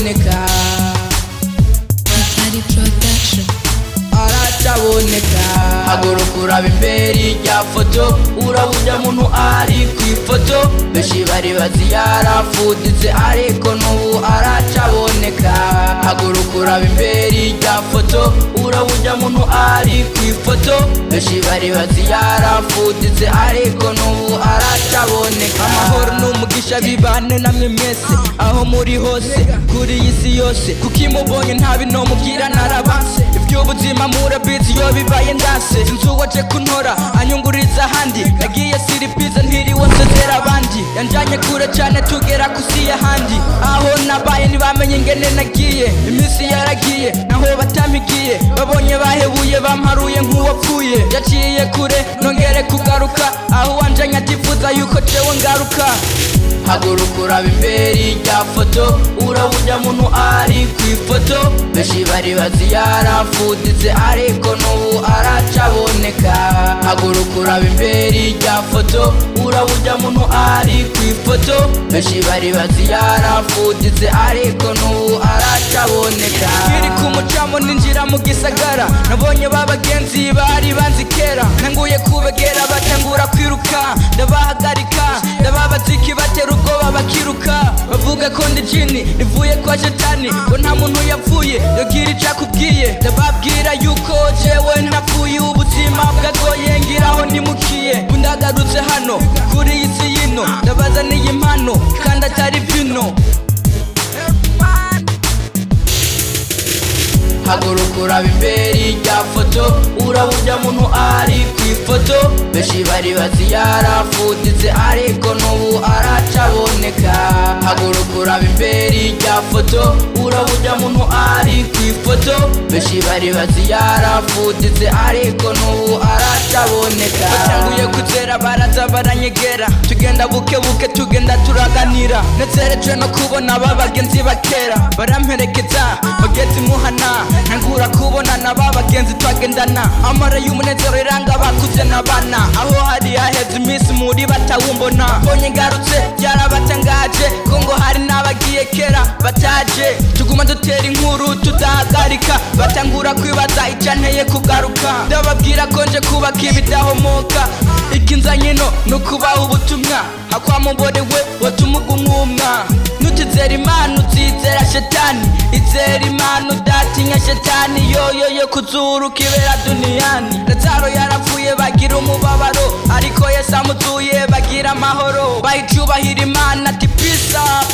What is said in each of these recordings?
Aracaboneka. Atari Production. Aracaboneka. Haguruka uraba imbere rya foto, urabujya muntu ari ku ifoto. Benshi bari bazi yarafuditse, ariko n'ubu aracaboneka. Haguruka uraba imbere rya foto, urabujya muntu ari ku ifoto. Benshi bari bazi yarafuditse, ariko n'ubu aracaboneka. Amahoro n'umugisha bibane namwe mwese aho muri hose kuri iyi si yose, kuko imubonye nta bino mubwira narabanse. Iby'ubuzima murabizi, iyo bibaye ndanse. Sinzi uwaje kuntora anyunguriza ahandi. Nagiye siripiza ntiriwe nsezera abandi. Yanjanye kure cyane, tugera kusi y'ahandi. Aho nabaye ntibamenye ingene nagiye. Iminsi yaragiye naho batampigiye, babonye bahebuye, bamparuye nk'uwapfuye. Yaciye kure nongere kugaruka aho wanjanye, atifuza yuko jewe ngaruka. Haguruka uraba imbere rya foto, urabujya muntu ari ku ifoto. Benshi bari bazi yarafuditse, ariko n'ubu aracaboneka. Haguruka uraba imbere rya foto, urabujya muntu ari ku ifoto. Benshi bari bazi yarafuditse, ariko n'ubu aracaboneka. Nkiri ku mucamo ninjira mu gisagara, nabonye ba bagenzi bari banzi kera. Ntanguye kubegera batangura kwiruka, ndabahagarika, ndababaza ikibatera ubwoba bakiruka. Bavuga ko ndi jini rivuye kwa shetani, ngo nta muntu yapfuye yogira ico akubwiye. Ndababwira yuko jewe ntapfuye, ubuzima bwagoye ngiraho nimukiye. Ndagarutse hano kuri iyi si yino, ndabazaniye impano kandi atari vino. Haguruka uraba imbere rya foto, urabujya muntu ari ku ifoto. Benshi bari bazi yarafuditse, ariko n'ubu aracaboneka. Haguruka uraba imbere rya foto, urabujya muntu ari ku ifoto. Benshi bari bazi yarafuditse, ariko n'ubu aracaboneka. Batanguye kuzera baraza baranyegera, tugenda buke buke, tugenda turaganira. Nezerejwe no kubona aba bagenzi bakera baramperekeza bageze imuhana. Ntangura kubonana ba bagenzi twagendana, amara y'umunezero iranga bakuze n'abana. Aho hari haheze iminsi muri batawumbona, mbonye ngarutse byarabatangaje, ko ngo hari n'abagiye kera bataje. Tuguma dutera inkuru tudahagarika, batangura kwibaza icyanteye kugaruka. Ndababwira ko nje kubaka ibidahomoka, ikinzanye no ni ukubaha ubutumwa. Hakwamuborewe watumuga umwumwa, nutizera Imana uzizera shetani. Izera Imana udatinya shetani, yoyo yo kuzuru kibera duniyani. Lazaro yarapfuye bagira umubabaro, ariko Yesu amuzuye bagira amahoro, bahicubahira Imana ati peace up.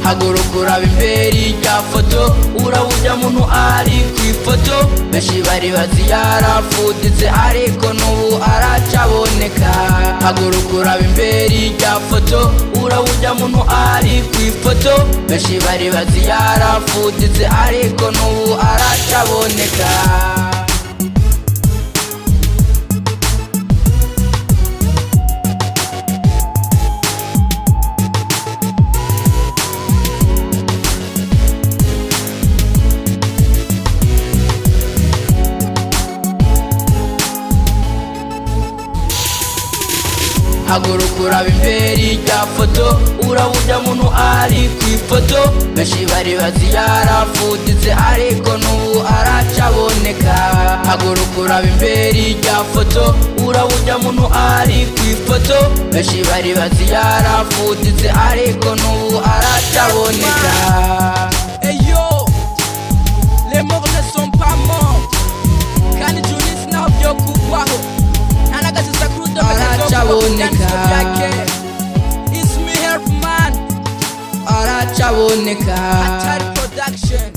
Haguruka uraba imbere rya foto, urabujya muntu ari ku ifoto. Benshi bari bazi yarafuditse, ariko n'ubu aracaboneka. Haguruka uraba imbere rya foto, urabujya muntu ari ku ifoto. Benshi bari bazi yarafuditse, ariko n'ubu aracaboneka. Haguruka uraba imbere rya foto, urabujya muntu ari ku ifoto. Benshi bari bazi yarafuditse, ariko n'ubu aracaboneka. Haguruka uraba imbere rya foto, urabujya muntu ari ku ifoto. Benshi bari bazi yarafuditse, ariko n'ubu aracaboneka. Eyo, les morts ne sont pas morts. Kandi Junis naho byokugwaho, nta n'agasesa k'urudome. Aracaboneka. It's me, help man. Aracaboneka. Atari Production.